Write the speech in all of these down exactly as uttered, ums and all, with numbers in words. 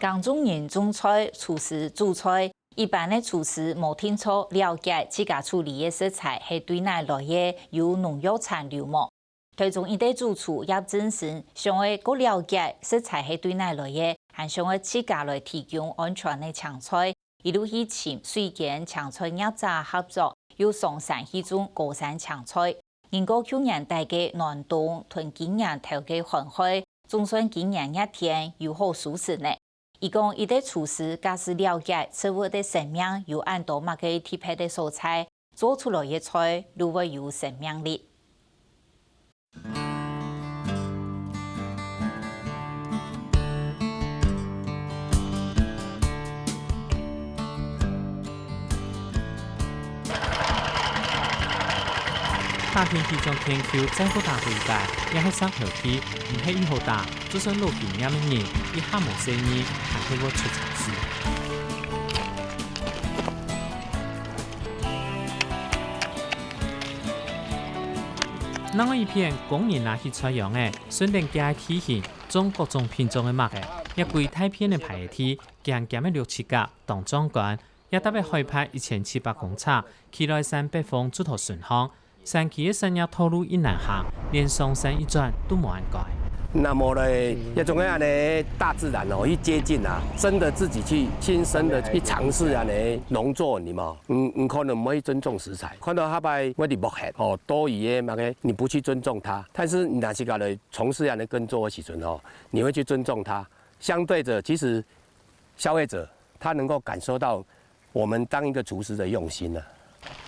耕種人種菜，廚師煮菜，一般个廚師無定著了解自家處理个食材係對哪來个，有農藥殘留無。臺中一个主廚葉振生想愛過了解食材係對哪來个，還想愛自家來提供安全个青菜，一路去尋水間青菜業者合作，又上山去種高山青菜。 經過舊年底个暖冬同今年頭个寒害，總算今年熱天有好收成了。佢講，一个廚師假使了解植物个生命有恁多麼个特別个所在，做出來个菜就會有生命力。 打天地將天球再過打過一擺，也係石頭地，毋係已好打，就算老經驗个人，一下無細膩，還係會出差錯。另外一片，工人拿起菜秧仔，順等佢个地形，種各種品種个麥仔，也歸大片个排仔地， 尖尖个綠蚻蛤當壯觀，也搭个海拔一千七百公尺，企來山北峰竹頭脣項，山區个山野道路已難行，連上山一轉都無恁該。那麼呢，也總愛恁呢大自然哦，去接近啊，真的自己去親身的去嘗試啊，呢農作，你嘛，嗯，你可能不會尊重食材，看到下擺我的木黑哦，多餘的那個，你不去尊重它，但是你拿去搞來從事這樣的耕作的時陣哦，你會去尊重它， 相對的，其實消費者他能夠感受到我們當一個廚師的用心啊。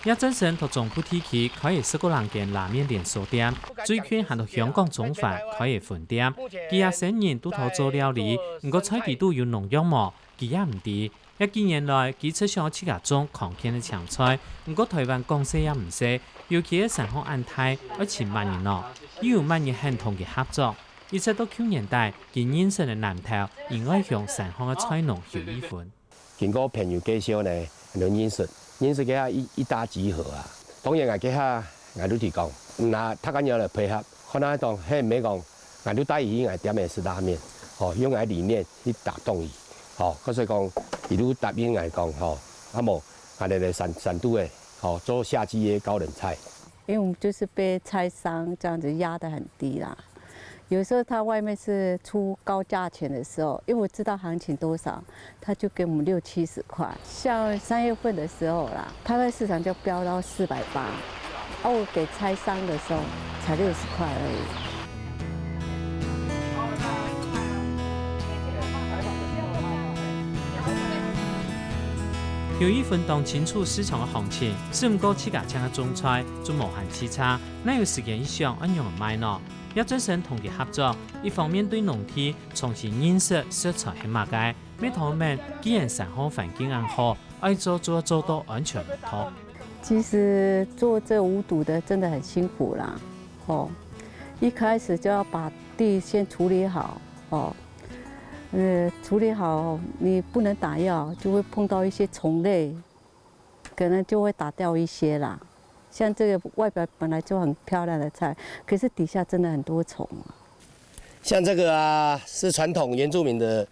葉振生在中部地區開个十個零間拉麵連鎖店，最近還在香港中環開个分店。佢也承認在該做料理，毋過菜底肚有農藥無，佢也毋知。這幾年來，佢就想自家種康健个青菜，毋過臺灣講細也毋細，尤其係山項恁大，愛尋麼人哦，又有麼人肯同佢合作。 一直到舊年底，佢認識个南投仁愛鄉山項个菜農邱義芬。經過朋友介紹呢，就認識，認識該一，一搭即合啊。當然𠊎該下𠊎就提講，那他敢要來配合，看他講，嘿，毋係講，𠊎就帶佢去𠊎店个食拉麵，哦，用𠊎理念去打動佢，哦，所以講，佢就答應𠊎講，吼，啊無，𠊎來來山，山肚个，吼，做夏季个高冷菜。 因為我們就是被菜商這樣子壓得很低啦。有時候他外面是出高價錢的時候，因為我知道行情多少，他就給我們六七十塊。像三月份的時候啦，拍賣市場就飆到四百八，啊，我給菜商的時候才六十塊而已。 邱義芬當清楚市場个行情，只毋過自家淨係種菜，就無閒洎杈，哪有時間去想愛仰般賣呢？葉振生同佢合作，一方面對農地重新認識食材係麼个，乜討論既然山項環境恁好，愛做就愛做到安全無毒。其實做這無毒的真的很辛苦啦，哦，一開始就要把地先處理好，哦，呃，處理好，你不能打藥，就會碰到一些蟲類，可能就會打掉一些啦。像這個外表本來就很漂亮的菜，可是底下真的很多蟲啊。像這個啊，是傳統原住民的，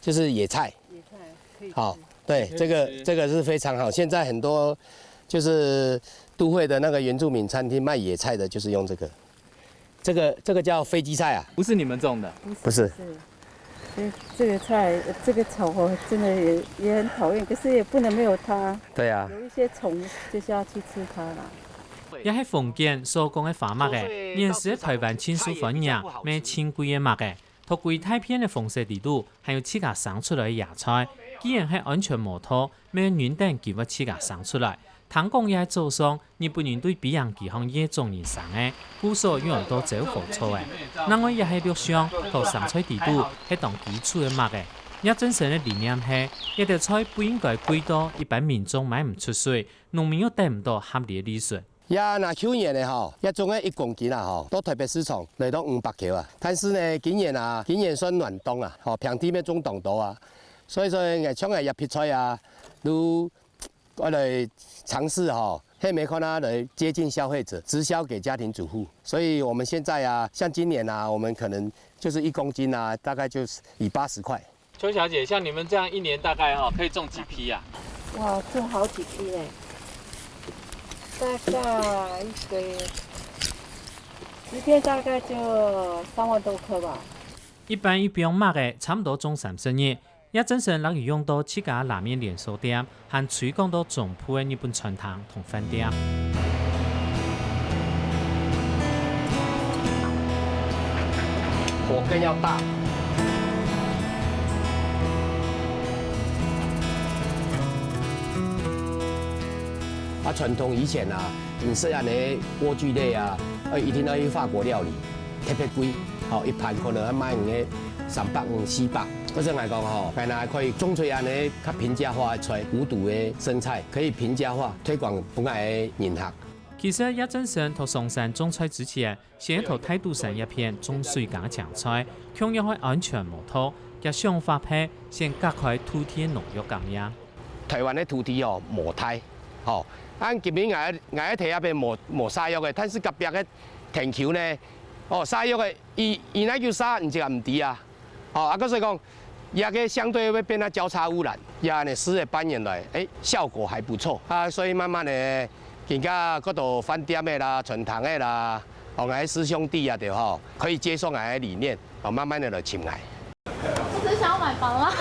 就是野菜。野菜可以吃。好，對，這個，這個是非常好。現在很多就是都會的那個原住民餐廳賣野菜的，就是用這個。 這個，這個叫飛機菜啊？不是你們種的？不是。不是。是，所以這個菜，這個蟲哦，真的也，也很討厭，可是也不能沒有它。對啊。有一些蟲就是要去吃它啦。這係紅箭所講个花麥仔，原始个臺灣盡受歡迎，乜盡貴个麥仔。在歸大片个荒勢底肚，還有自家生出來个野菜，既然係安全無毒， 乜忍等佢會自家生出來。聽講這係早上日本人對比洋機項野種人生个，故所用來做招呼草仔。另外這係綠象，在生菜底肚係當基礎个麥仔。葉振生个理念係，這兜菜不應該貴到一般民眾買毋出水，農民又得毋到合理个利潤。這若舊年个吼，這種个一公斤啊吼，到臺北市場來到五百箍啊。但是呢，今年啊，今年算暖冬啊，吼，平地乜種當多啊，所以說𠊎像𠊎這批菜啊，都 愛來嘗試吼，係無看啊來接近消費者，直銷給家庭主婦。所以我們現在啊，像今年啊，我們可能就是一公斤啊，大概就是以八十塊。邱小姐，像你们这样一年大概哈，可以种几批啊？哇，种好几批呢，大概一个十天大概就三万多颗吧。一般一磅麥仔差毋多種三十日，葉振聲摎佢用到自家拉麵連鎖店，還推廣到中部个日本餐廳同飯店。火更要大。啊，傳統以前啊，你食恁呢萵苣類啊，呃，一定要去法國料理，特別貴，吼，一盤可能要賣你个三百五、四百。可是𠊎講吼，本來可以種出恁呢較平價化个菜，無毒个生菜，可以平價化推廣分𠊎个人客。其實葉振聲在上山種菜之前， 先在大肚山一片種水耕青菜，共樣係安全無毒，佢想法係先隔開土地農藥感染。台灣个土地哦，無大，吼，啊，今日𠊎，𠊎个地下邊無，無撒藥个，但是隔壁个田坵呢，哦，撒藥个，佢，佢哪久撒，你自家毋知啊。 哦，啊，故所講，這个相對會變成交叉污染，這樣呢，施了半年來，誒，效果還不錯啊，所以慢慢的，今个各種飯店个啦、餐廳个啦，哦，𠊎个師兄弟啊，對吼，可以接受𠊎个理念，哦，慢慢的來尋𠊎。我只是想要買房啦。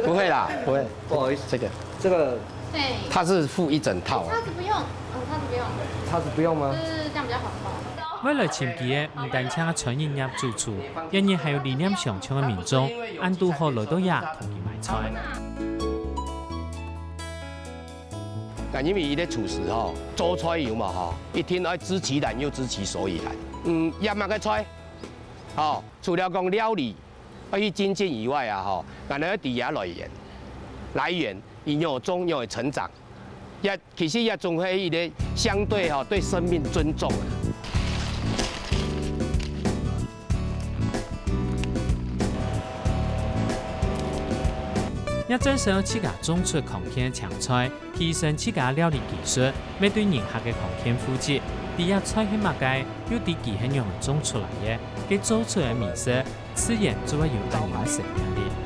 不會啦，不會，不好意思，這個，這個，對，它是附一整套啊。叉子不用，哦，叉子不用，叉子不用嗎？就是這樣比較環保。 愛來尋佢个，毋單淨係餐飲業主廚，也有還有理念相像个民眾，恁堵好來到這同佢買菜。啊，因為一個廚師吼，做菜有嘛吼，一定愛知其然又知其所以然。嗯，這麼个菜，吼，除了講料理愛去精進以外啊，吼，還愛知佢个來源，來源，佢仰會種，仰會成長。 也，其實也總係一個相對吼，對生命尊重啊。葉振聲自家種出康健青菜，提升自家料理技術，乜對人客个康健負責。知這菜係麼个，又知佢係仰般種出來个，該做出个美食，自然就會有恁樣生命力。